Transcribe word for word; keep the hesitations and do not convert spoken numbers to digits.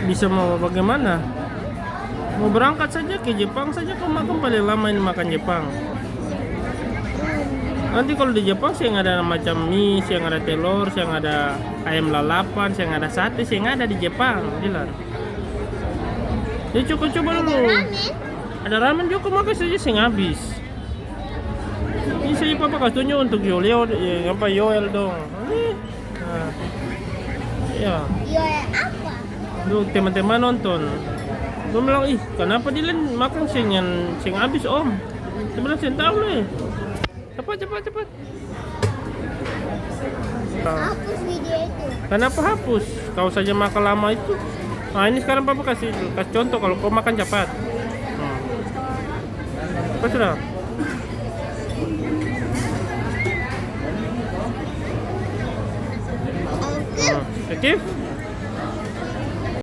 Bisa mau bagaimana? Mau berangkat saja ke Jepang saja, kau makan paling lama ini makan Jepang. Nanti kalau di Jepang seng ada macam mie, seng ada telor, seng ada ayam lalapan, seng ada sate, seng ada di Jepang, bilang. Jadi coba-coba dulu. Ada ramen? Ada ramen juga makan saja seng habis. Ini saja papa kasih tunjuk untuk Yoleo, eh, apa, Yoel dong. Ini. Nah. Ya. Yoel apa? Dong teman-teman nonton. Dong bilang, "Ih, kenapa Dilan makan seng, seng habis, Om?" Dia bilang, "Seng tahu, Le." Cepat, cepat, cepat. Nah. Hapus video itu. Kenapa hapus? Kau saja makan lama itu. Nah, ini sekarang papa kasih, kasih contoh kalau kau makan cepat. Hmm. Apa sudah? Oke. Hmm. Oke?